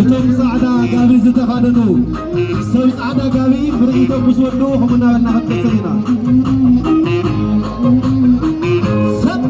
እቶም ጻዕዳ ጋቢ ዝተኸደኑ ሰብ ጻዕዳ ጋቢ ምርኢቶም ምስ ወድኡ ከምኡ እናበልና ክንቅጽል ኢና። ሰብ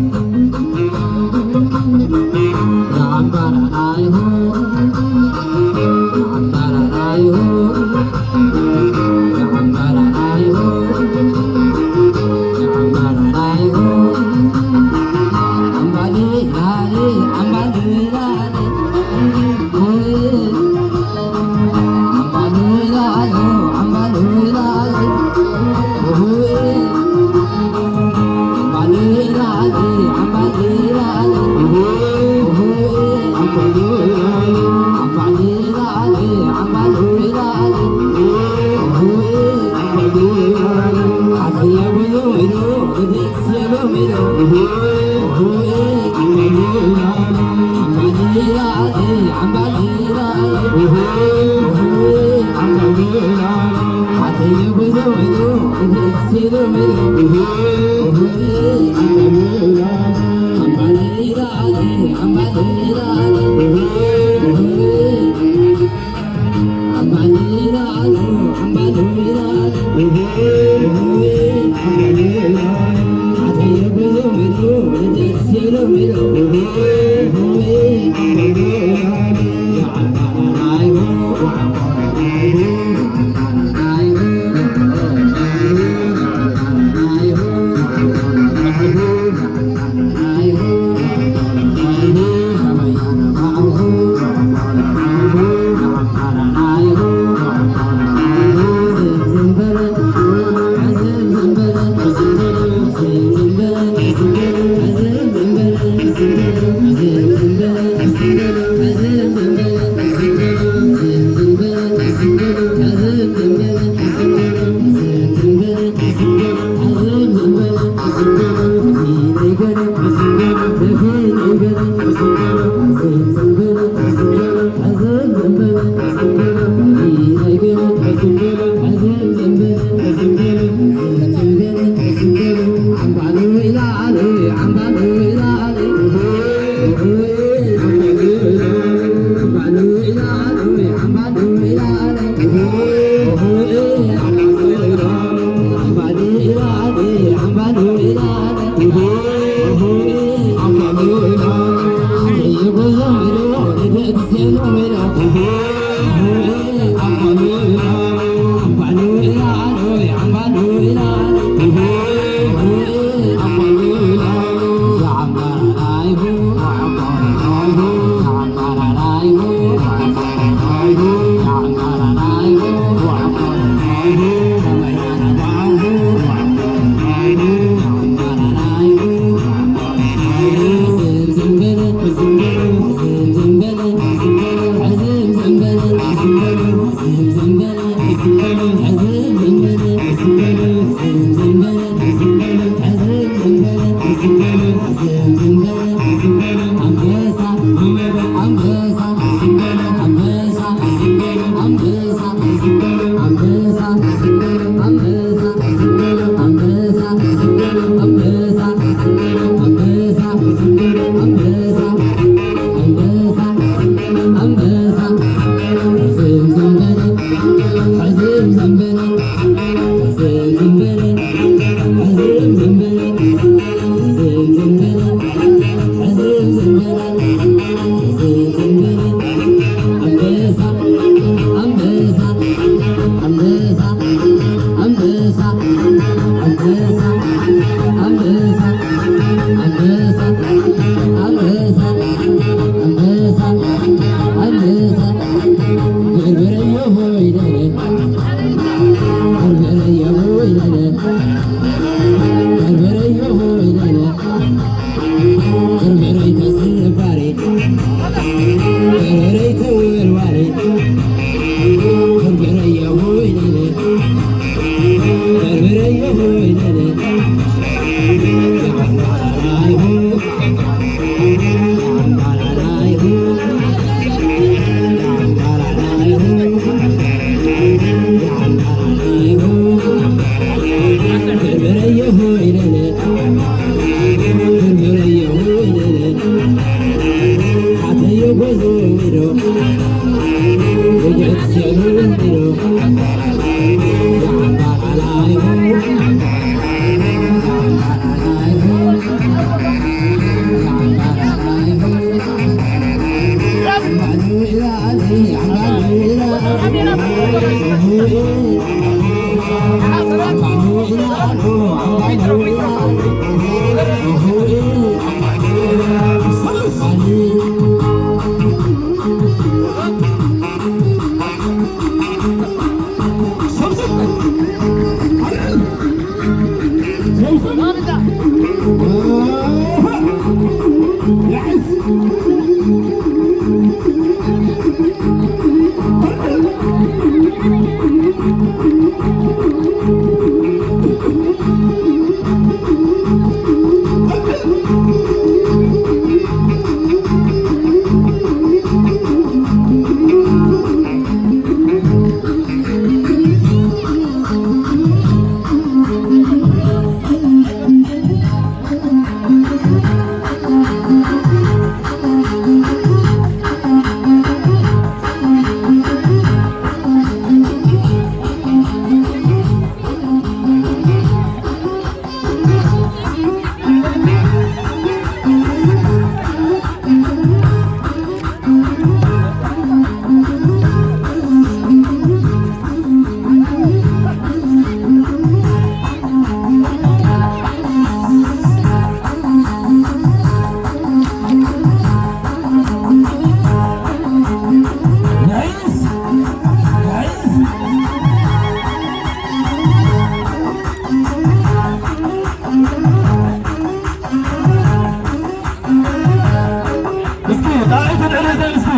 እስኪ ጣዕይትን ዕልልተን እስኪ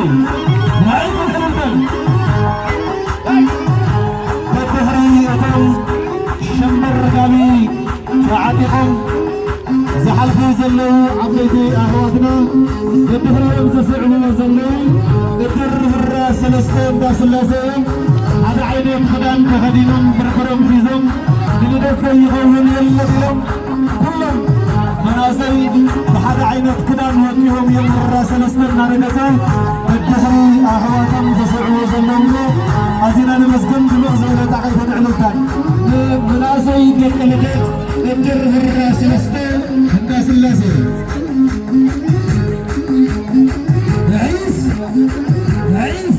ጣዕይትን ዕልልተን። በድሕሪ እቶም ሸምበር ጋቢ ተዓጢቖም ዝሓልፉ ዘለዉ ዓበይቲ ኣሕዋትና፣ በድሕሪኦም ዝስዕቡ ዘለዉ እድር ህራ ሰለስተ እንዳ ስላሴ እዮም። ሓደ ዓይነት ክዳን ተኸዲኖም ብርብሮም ሒዞም ንልደት ዘይኸውን የለን ኢሎም ኩሎም መናእሰይ ብሓደ ዓይነት ክዳን ወቂቦም እዮም። ህራ ሰለስተ እናረገጸ በድሕሪ ኣሕዋቶም ዝስዕቡ ዘለዉ እሞ ኣዚና ነመስግን። ድምቕ ዝበለ ጣቕዒትን ዕልልታን ንመናእሰይ ደቂ ልደት እድር ህራ ሰለስተ እንዳ ስላሴ። ርሒስ ርሒስ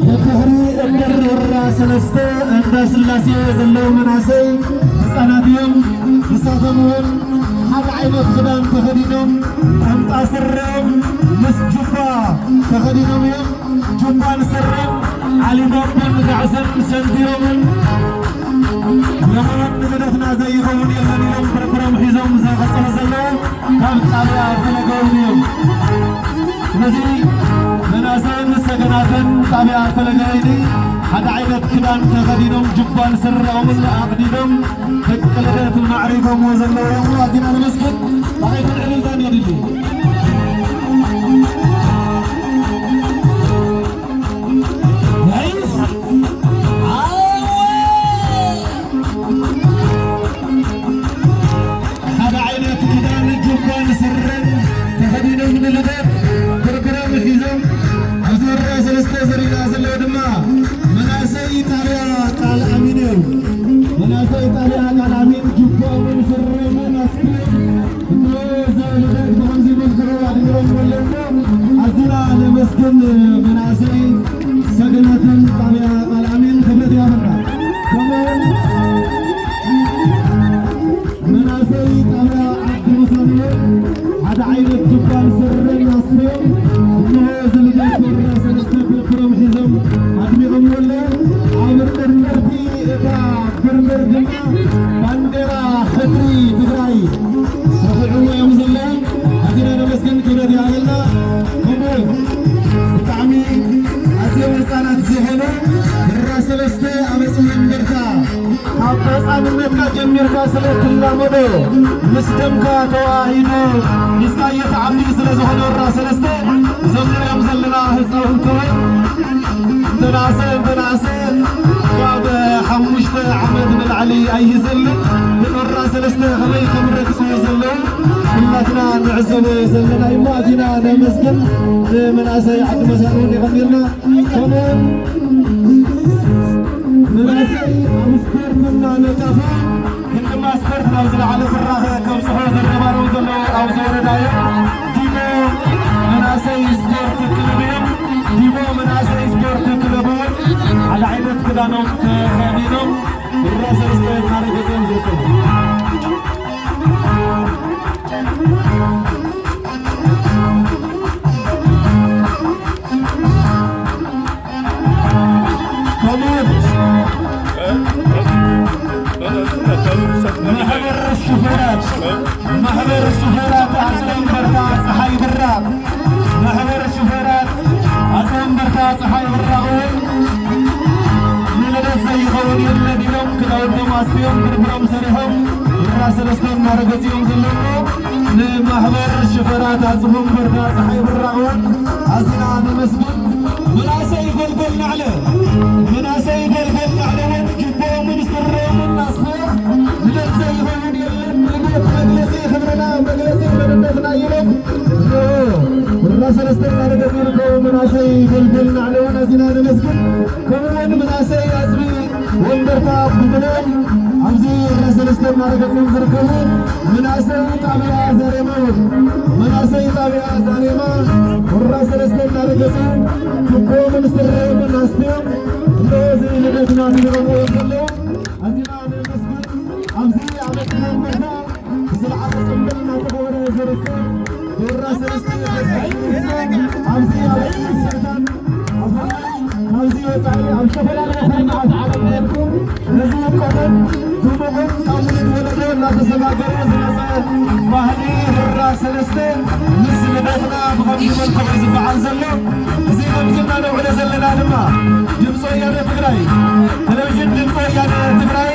በድሕሪ እምበር ሁራ ሰለስተ እንዳ ስላሴ ዘለዉ መናእሰይ ህፃናት እዮም። ንሳቶም እውን ሓደ ዓይነት ክዳን ተኸዲኖም፣ ቁምጣ ስረኦም ምስ ጁባ ተኸዲኖም እዮም። ጁባን ስረን ዓሊባቦን ጋዕሰን ሰንቲሮምን፣ ለማን ንልደትና ዘይኸውን የለን ኢሎም ብርብሮም ሒዞም ዝቐጸሉ ዘለዉ ካብ ጣብያ ፈለገ ወይኒ እዮም። ስለዚ መናእሰይን ሰገናትን ጣብያ ፈለገ ወይኒ ሓደ ዓይነት ክዳን ተኸዲኖም ጁባን ስረኦምን ኣቕዲዶም ደቂ ልደት ማዕሪጎምዎ ዘለዉ እዮም። ኣዚና ነመስግን። ብዓይትን ዕልልታን የድሊ። ሓደ ዓይነት ክዳን ጁባን ስረን ተኸዲኖም ንልደት ብርብሮም ሒዞም ኣብዚ ወረዳ ሰለስተ ዘሪና ዘለዉ ድማ መናእሰይ ጣብያ ቃል ኣሚን እዮም። መናእሰይ ጣብያ ቃል ኣሚን ጁባኦምን ስረኦምን ኣስትዮም እንሆ እዚ ልደት ብኸምዚ መልክዑ ኣድሚቖምዎ ኣለዉ። ኣዚና ነመስግን መናእሰይ ሰገናትን ጣብያ ቃል ኣሚን ክብረት ይሃበልና። ከምኡውን መናእሰይ ጣብያ ዓዲ መሳንዮ ሓደ ዓይነት ጁባን ስረን ኣስትዮም እንሆ እዚ ልደት ወረዳ ሰለስተ ብርብሮም ሒዞም ኣድሚቖምዎ ኣለዉ። ኣብ ርጥርጥርቲ እታ ብርብር ድማ ባንዴራ ሕድሪ ትግራይ ረኺዕዎ እዮም ዘለዉ። ኣዚና ነመስግን፣ ክብረት ይሃበልና። ከምኡ ብጣዕሚ ኣዝዮም ህፃናት ዝኾኑ ብራ ሰለስተ ኣመፅኡ እምበርታ ካብ ህፃንነትካ ጀሚርካ ስለ እትላመዶ፣ ምስ ደምካ ተዋሂዱ፣ ምስካ እየተዓቢ ስለ ዝኾነ፣ ወራ ሰለስተ፣ እዞም ንሪኦም ዘለና ህፃውንቲ እውን እንተነኣሰ እንተነኣሰ ካብ ሓሙሽተ ዓመት ንላዕሊ ኣይዝልን። ግን ወራ ሰለስተ ከመይ ከም ረግፁ ዘለዉ ኩላትና ንዕዘቦ ዘለና እዩ። ኣዚና ነመስግን። ንመናእሰይ ዓዲ መሳን እውን የቐንየልና። ከምኡውን መናእሰይ ኣብ ስፖርት እናነጠፉ፣ ግን ድማ ስፖርት ናብ ዝለዓለ ብራኸ ከብፅሑ ዝረባረቡ ዘለዉ ኣብዚ ወረዳ እዮም። ዲሞ መናእሰይ ስፖርት ክለብ እዮም። ዲሞ መናእሰይ ስፖርት ክለብ እውን ሓደ ዓይነት ክዳኖም ተኸዲኖም ብራ ሰለስተ እናረገፁ እዮም ዝርከቡ። ከምኡውን ማሕበር ሹፌራት፣ ማሕበር ሹፌራት ኣጽቢ እምበርታ ጸሓይ ብራቕ፣ ማሕበር ሹፌራት ኣጽቢ እምበርታ ጸሓይ ብራቕ እውን ንልደት ዘይኸውን የለን ኢሎም ክዳውንቶም ኣስፍዮም ብርብሮም ሰሪሖም ብራ ሰለስተ እናረገጹ እዮም ዘለዉ። ንማሕበር ሽፈራት ኣጽቢ እምበርታ ጸሓይ ብራቕ እውን ኣዚና ነመስግን። መናእሰይ ፈልፈል ናዕለ፣ መናእሰይ ፈልፈል ናዕለ እውን ጅቦኦምን ስረኦምን ኣስፍዮም ንልደት ዘይኸውን የለን፣ ንልደት መግለጺ ክብርና፣ መግለጺ መንነትና ኢሎም ብራ ሰለስተ እናረገጹ ይርከቡ። መናእሰይ ፈልፈል ናዕለ እውን ኣዚና ነመስግን። ከምኡውን መናእሰይ ኣጽቢ ወንበርታ ብግሎም ኣብዚ ወራ ሰለስተ እናረገጹ ዝርከቡ መናእሰይ ጣብያ ዛሬማ እውን፣ መናእሰይ ጣብያ ዛሬማ ወራ ሰለስተ እናረገጹ ጅቦኦምን ስረኦምን ኣስፍዮም እዚ ልደትና ንብሎም እዮም ዘለዉ። ኣዚና ነመስግን። ኣብዚ ኣብ ኣዲስ ኣበባ ብዝለዓለ ጽምብል እናተኸበረ ዝርከብ ብራ ሰለስተ ኣብዚ ኣብ ስልጣን ኣብዚ ወጻኢ ኣብ ዝተፈላለየ ኩርናዓት ዓለም ነርኩም ነዚ ውቁብን ድሙቕን ካብ ውሉድ ወለዶ እናተሰጋገረ ዝመጸ ባህሊ ብራ ሰለስተ ምስ ልደትና ብኸምዚ መልክዑ ዝበዓል ዘሎ እዚ ከምዚ እናነውዕሎ ዘለና ድማ ድምፂ ወያነ ትግራይ፣ ቴሌቪዥን ድምፂ ወያነ ትግራይ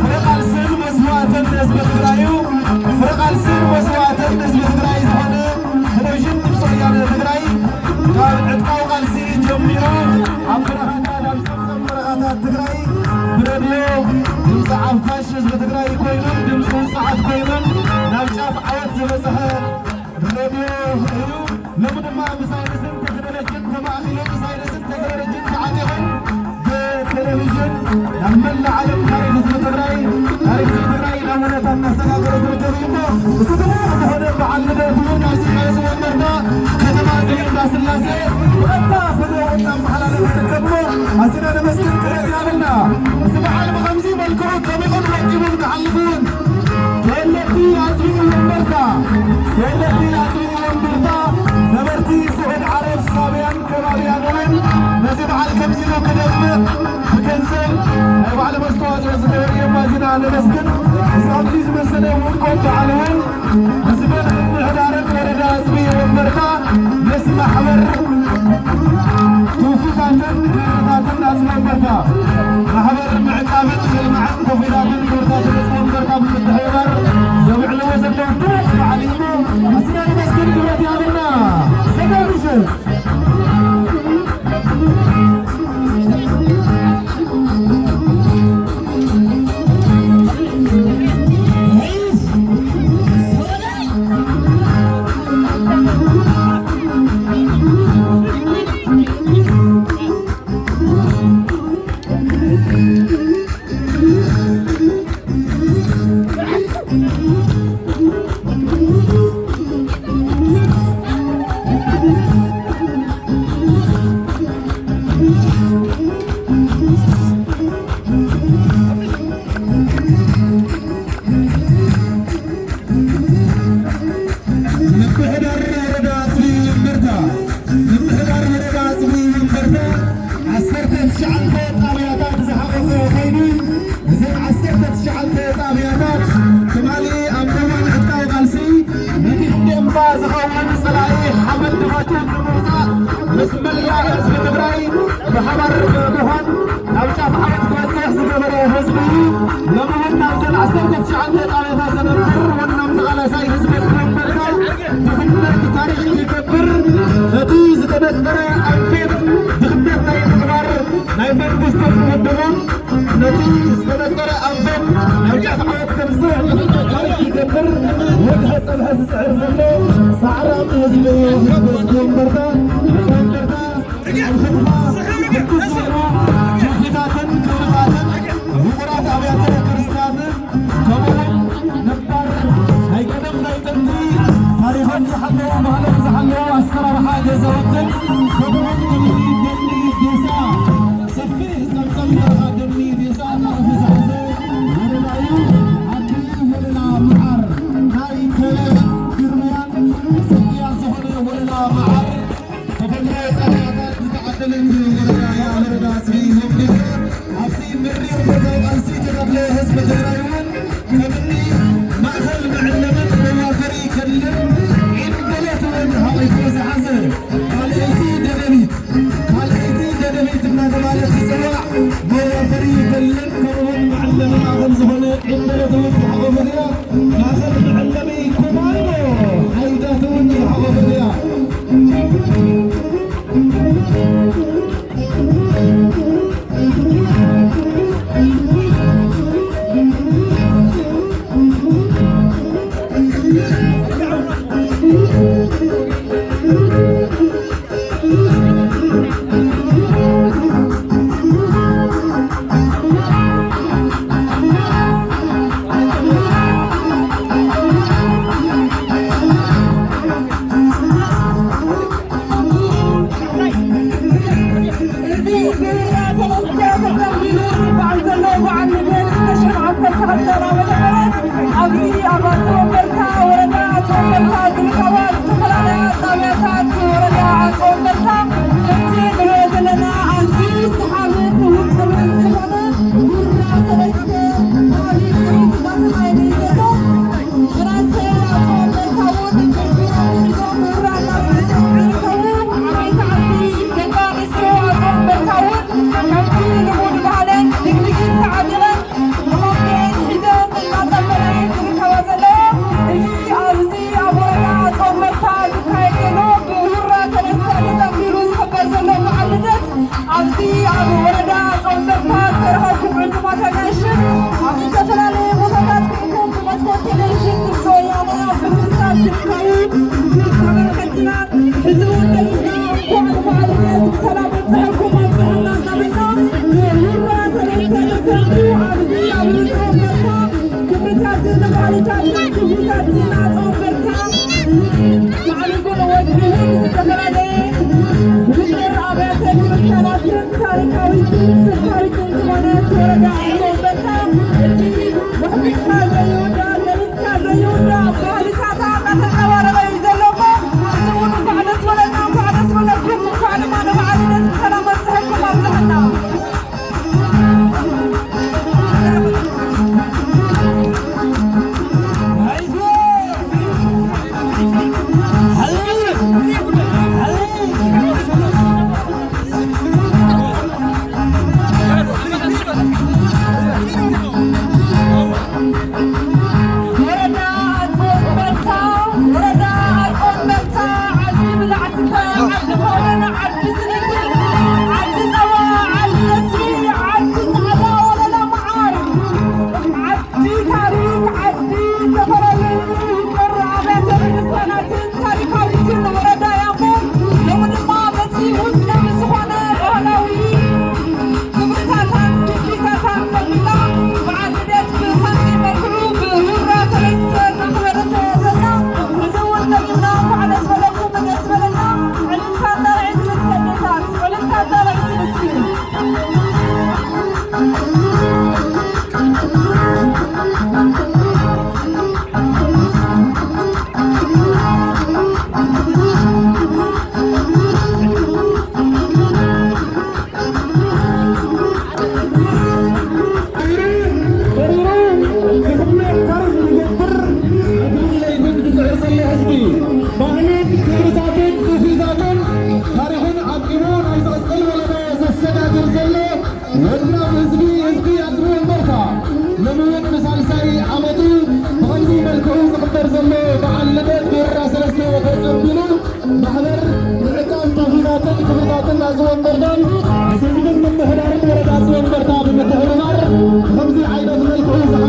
ፍረ ቃልስን መስዋእትን ህዝቢ ትግራይ እዩ። ፍረ ቃልስን መስዋእትን ህዝቢ ትግራይ ዝኾነ ቴሌቪዥን ድምፂ ወያነ ትግራይ ካብ ዕጥቃዊ ቃልሲ ጀሚሩ ኣብ በረኻታት፣ ኣብ ጸምጸም በረኻታት ትግራይ ብሬድዮ ድምፂ ዓፋሽ ህዝቢ ትግራይ ኮይኑን ድምፂ ውፅዓት ኮይኑን ናብ ጫፍ ዓወት ዝበፅሐ ሬድዮ እዩ። ሎሚ ድማ ብሳይንስን ቴክኖሎጂን ተማእኪሉ፣ ብሳይንስን ቴክኖሎጂን ተዓጢቑ፣ ብቴሌቪዥን ናብ መላእ ዓለም ታሪኽ ህዝቢ ትግራይ፣ ታሪኽ ህዝቢ ትግራይ ናብ ውለታ እናሰጋገረ ዝርከብ እዩ እሞ፣ እዚ ድማ ዝኾነ በዓል ልደት እውን ኣብዚ ቀይሕ ወንበርታ ከተማ እዚ እንዳስላሴ ብቐጥታ ስለ እናመሓላለፈ ይርከብ እሞ፣ ኣዚና ነመስግን፣ ክብረት ይሃበልና። እዚ በዓል ብኸምዚ መልክዑ ደሚቑን ወቂቡን ክሓልፍ እውን ተወለድቲ ኣጽቢ ወንበርታ፣ ተወለድቲ ኣጽቢ ወንበርታ፣ ነበርቲ ስዑድ ዓረብ፣ ሳብያን ከባቢያን እውን ነዚ በዓል ከምዚ ኢሉ ክደምቕ ብገንዘብ ናይ ባዕሎም ኣስተዋፅኦ ዝገበሩ እዮም። ኣዚና ነመስግን። እዚ ከምዚ ዝመሰለ ውቁብ በዓል እውን ህዝብን ምምሕዳርን ወረዳ ኣጽቢ ወንበርታ ምስ ማሕበር ትውፊታትን ክብርታትን ኣጽቢ ወንበርታ፣ ማሕበር ምዕቃብን ምልማዕን ትውፊታትን ክብርታትን ኣጽቢ ወንበርታ ብምትሕብባር ዘብዕልዎ ዘለዉ ድሙቕ በዓል እዩ። ኣዝና ነመስግን፣ ክብረት ይሃበልና። ሰናይ ምሽት። ምምሕዳር ወረዳ ኣጽቢ ወንበርታ፣ ምምሕዳር ወረዳ ኣጽቢ ወንበርታ ዓሰርተ ትሽዓተ ጣብያታት ዝሓቖፈ ኮይኑ፣ እዘን ዓሰርተ ትሽዓተ ጣብያታት ትማሊ ኣብ እዋን ዕጥቃዊ ቃልሲ ነቲ ክንዲ እምባ ዝኸውን ጸላኢ ሓመድ ድፋቱ ንምውጻእ ምስ መላእ ህዝቢ ትግራይ ብሓባር ብምዃን ናብ ጫፍ ዓወት ክበጽሕ ዝገበረ ህዝቢ እዩ። ኣብ ጫፍ ዓወት ከምዝበጽሕ ተስፋ ይገብር። ወግሐ ጸብሐ ዝጽዕር ዘሎ ጻዕራም ህዝቢ እዩ። ህዝቢ ወንበርታ፣ ወንበርታ ኣብ ሕድሕዳ ሕድሕድ ዞባ ትውፊታትን ክብርታትን ውቑራት ኣብያተ ክርስቲያንን ከምኡውን ነባር ናይ ቀደም ናይ ጥንቲ ታሪኾም ዝሓለዉ ባህሎም ዝሓለዉ ኣሰራርሓ ገዛውትን ከምኡውን ክብሪ ደኒ ዴሳ ሰፊሕ ጸብጸብ በረኻ ደኒ ዴሳ እናፈሳሕሰ ወለላ እዩ። ዓዲ ወለላ መዓር ናይ ከልእን ግርምያን ጽግያት ዝኾነ ወለላ መዓር ተፈጥሮ ጸጋታት ዝተዓደለን ወረዳ እያ። ወረዳ ስሪ ሆምቤገ ኣብቲ መሪር ቦታዊ ቃልሲ ተጋድሎ ህዝቢ ትግራይ እውን ከምኒ ማእኸል መዕለምን መዋፈሪ ክልልን ዒንደለት እውን ሃቒፉ ዝሓዘ ካልኣይቲ ደደቢት፣ ካልኣይቲ ደደቢት እናተባህለት ትፅዋዕ መዋፈሪ ክልልን ከምኡውን መዕለሚ ማእኸል ዝኾነ ዒንደለት እውን ዝሓቖፈት እያ። ማእኸል መዕለሚ ኮማንዶ ሓይልታት እውን ዝሓቖፈት እያ። እዚ ብህርያ ሰለስተ ተጸንቢሉ ዝበዓል ዘሎ በዓል ልደት ክልተ ሽሕን ዓሰርተ ክልተን ዓመተ ምህረት ኣብዚ ኣብ ኣጽቢ ወንበርታ ወረዳ ኣጽቢ ወንበርታ ዝርከባ ዝተፈላለያ ጣብያታት ወረዳ ኣጽቢ ወንበርታ ከምቲ ንሪኦ ዘለና ኣዝዩ ሰሓብን ውቁብን ዝኾነ ብህርያ ሰለስተ ባህሊ ጥሪት እናተኻየደ እዩ ዘሎ። መናእሰይ ኣጽቢ ወንበርታ እውን ብርቢሮም ሒዞም ብህርያ እናበለጹ ዝርከቡ ዓበይቲ ዓዲ ደቂ ኣንስትዮ ኣጽቢ ወንበርታ እውን ከምቲ ልሙድ ባህለን ድግድጊት ተዓጢቐን መኾንበየን ሒዘን እናጸንበላ እየን ዝርከባ ዘለዋ። እዚ ኣብዚ ኣብ ወረዳ ኣጽቢ ወንበርታ ዝካየድ ዘሎ ብሁራ ሰለስተ ተጸንቢሉ ዝኽበር ዘሎ በዓል ልደት ኣብዚ ኣብ ወረዳ ኣጽቢ ወንበርታ ዝተረኸብኩም ዕዱማት ኣጋይሽን ኣብ ዝተፈላለየ ቦታታት ኮይንኩም ብመስኮት ቴሌቪዥን ድምፂ ወያነ ኣብ ምክትታል ትርከቡ ክቡር ተመልከትትና ሕዚ እውን ደጊምና እንኳዕ ንበዓል ልደት ብሰላም ኣብፀሐኩም ኣብፀሐና እናበልና ብሁራ ሰለስተ ተሰሪዑ ኣብዚ ኣብ ርእሲ ወንበርታ ክብርታትን ባህልታትን ክብርታትን ኣፀወንበርታ ማዕሪጉን ወዲቡን ዝተፈላለየ ውድድር ኣብያተ ክርስቲያናትን ታሪካዊትን ስልታዊትን ዝኾነት ወረዳ ኣፀወንበርታ እቲ ወሕቢካ ዘይውዳእ ገሊፅካ ዘይውዳእ ባህልታታ እናተንፀባረቐ እዩ ዘሎ እሞ እዚ እውን እንኳዕ ደስ በለና፣ እንኳዕ ደስ በለኩም፣ እንኳዕ ድማ ንበዓል ልደት ብሰላም ኣብፀሐኩም ኣብፀሐና። ወረዳ ኣጽቢ ወንበርታ፣ ወረዳ ኣጽቢ ወንበርታ፣ ዓዲ ብላዕ ስተ፣ ዓዲ ፋውረን፣ ዓዲ ስኒትን፣ ዓዲ ጸባ፣ ዓዲ ነስሪ፣ ዓዲ ጻዕዳ ወለላ መዓር፣ ዓዲ ታሪኽ፣ ዓዲ ዝተፈላለዩ ውቅር ኣብያተ ቤተክርስትያናትን ታሪኻዊትን ወረዳ ያቦ ሎሚ ድማ በቲ ውቁብ ዝኾነ ባህላዊ ክብርታታን ትውፊታታን ዘሚና በዓል ልደት ብኸምዚ መልክዑ ብሁራ ሰለስተ እናኽበረት እያ ዘላ። እዚ እውን ደጊምና እንኳዕ ደስ በለኩም ደስ በለና። ዕልልታ ኣዳራዒት እስከ ኣዴታት፣ ዕልልታ ኣዳራዒት እስኪ። ባህልን ክብርታትን ትውፊታትን ታሪኹን ዓቂቡ ናይ ዝቕጽል ወለዶ ዘሰጋግር ዘሎ ወድናብ ህዝቢ፣ ህዝቢ ኣጽቢ ወንበርታ፣ ሎሚ እውን ንሳልሳይ ዓመቱ ብኸምዚ መልክዑ ዝኽበር ዘሎ በዓል ልደት ብራ ሰለስተ ተጸንቢሉ፣ ማሕበር ምዕቃብ ትውፊታትን ክብርታትን ኣጽቢ ወንበርታን ምስ ህዝብን ምምሕዳርን ወረዳ ኣጽቢ ወንበርታ ብምትሕብባር ብኸምዚ ዓይነት መልክዑ ዝሓ